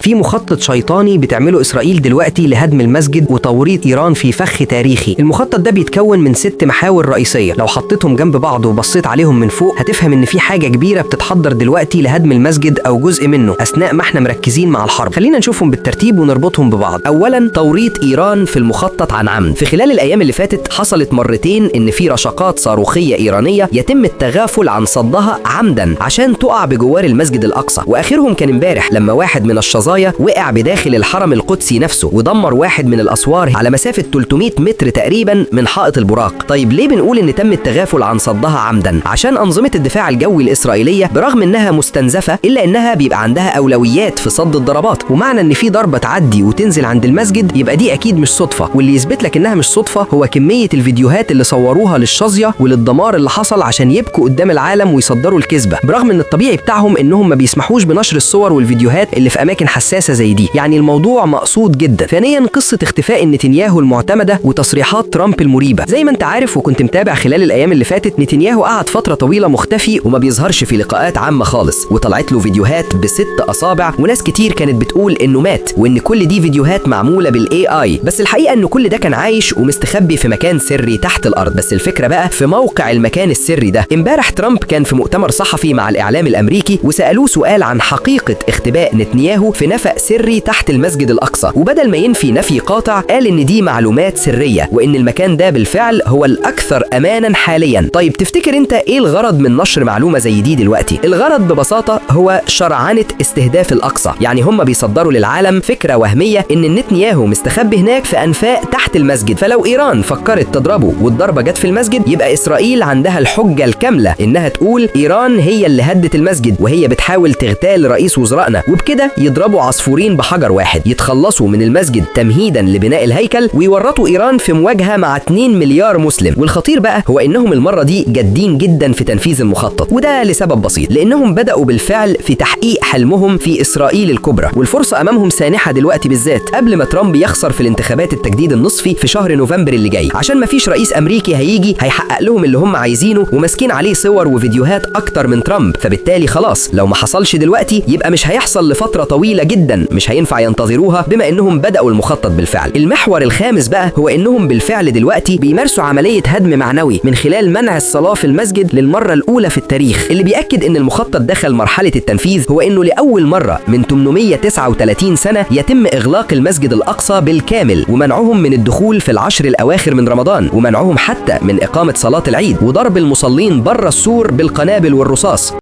في مخطط شيطاني بتعمله إسرائيل دلوقتي لهدم المسجد وتوريط إيران في فخ تاريخي. المخطط ده بيتكون من 6 محاور رئيسية، لو حطيتهم جنب بعض وبصيت عليهم من فوق هتفهم إن في حاجة كبيرة بتتحضر دلوقتي لهدم المسجد أو جزء منه أثناء ما احنا مركزين مع الحرب. خلينا نشوفهم بالترتيب ونربطهم ببعض. أولا، توريط إيران في المخطط عن عمد. في خلال الأيام اللي فاتت حصلت مرتين إن في رشقات صاروخية إيرانية يتم التغافل عن صدها عمدا عشان تقع بجوار المسجد الأقصى، وآخرهم كان امبارح لما واحد من الشظايا وقع بداخل الحرم القدسي نفسه ودمر واحد من الأسوار على مسافة 300 متر تقريبا من حائط البراق. طيب ليه بنقول إن تم التغافل عن صدها عمدا؟ عشان أنظمة الدفاع الجوي الإسرائيلية برغم إنها مستنزفة إلا إنها بيبقى عندها أولويات في صد الضربات، ومعنى إن في ضربة تعدي وتنزل عند المسجد يبقى دي أكيد مش صدفة. واللي يثبت لك إنها مش صدفة هو كمية الفيديوهات اللي صوروها للشظية وللدمار اللي حصل عشان يبكوا قدام العالم ويصدروا الكذبة، برغم إن الطبيعي بتاعهم إنهم ما بيسمحوش بنشر الصور والفيديوهات اللي في أماكن حساسة زي دي. يعني الموضوع مقصود جدا. ثانيا، قصة اختفاء نتنياهو المعتمدة وتصريحات ترامب المريبة. زي ما انت عارف وكنت متابع خلال الأيام اللي فاتت، نتنياهو قعد فترة طويلة مختفي وما بيظهرش في لقاءات عامة خالص، وطلعت له فيديوهات ب6 أصابع، وناس كتير كانت بتقول إنه مات وإن كل دي فيديوهات معمولة بال AI، بس الحقيقة إنه كل ده كان عايش ومستخبي في مكان سري تحت الأرض. بس الفكرة بقى في موقع المكان السري ده. امبارح ترامب كان في مؤتمر صحفي مع الإعلام الأمريكي وسألوه سؤال عن حقيقة اختباء نتنياهو في نفق سري تحت المسجد الأقصى، وبدل ما ينفي نفي قاطع قال إن دي معلومات سرية وإن المكان ده بالفعل هو الأكثر أمانا حاليا. طيب تفتكر أنت إيه الغرض من نشر معلومة زي دي دلوقتي؟ الغرض ببساطة هو شرعنة استهداف الأقصى. يعني هم بيصدروا للعالم فكرة وهمية إن نتنياهو مستخبي هناك في أنفاق تحت المسجد، فلو إيران فكرت تضربه والضربة جت في المسجد يبقى إسرائيل عندها الحجة الكاملة إنها تقول إيران هي اللي هدت المسجد وهي بتحاول تغتال رئيس وزرائنا، وبكده يضربوا عصفورين بحجر واحد، يتخلصوا من المسجد تمهيدا لبناء الهيكل ويورطوا إيران في مواجهة مع 2 مليار مسلم. والخطير بقى هو إنهم المرة دي جادين جدا في تنفيذ المخطط، وده لسبب بسيط، لأنهم بدأوا بالفعل في تحقيق حلمهم في إسرائيل الكبرى، والفرصة أمامهم سانحة دلوقتي بالذات قبل ما ترامب يخسر في الانتخابات التجديد النصفي في شهر نوفمبر اللي جاي، عشان مفيش رئيس أمريكي هيجي هيحقق لهم اللي هم عايزينه وماسكين عليه صور وفيديوهات أكتر من ترامب. فبالتالي خلاص لو ما حصلش دلوقتي يبقى مش هيحصل لفترة طويلة جدا، مش هينفع ينتظروها بما انهم بدأوا المخطط بالفعل. المحور الخامس بقى هو انهم بالفعل دلوقتي بيمارسوا عملية هدم معنوي من خلال منع الصلاة في المسجد للمرة الأولى في التاريخ. اللي بيأكد ان المخطط دخل مرحلة التنفيذ هو انه لأول مرة من 839 سنة يتم إغلاق المسجد الأقصى بالكامل ومنعهم من الدخول في العشر الأواخر من رمضان، ومنعهم حتى من إقامة صلاة العيد، وضرب المصلين بره السور بالقنابل والرصاص.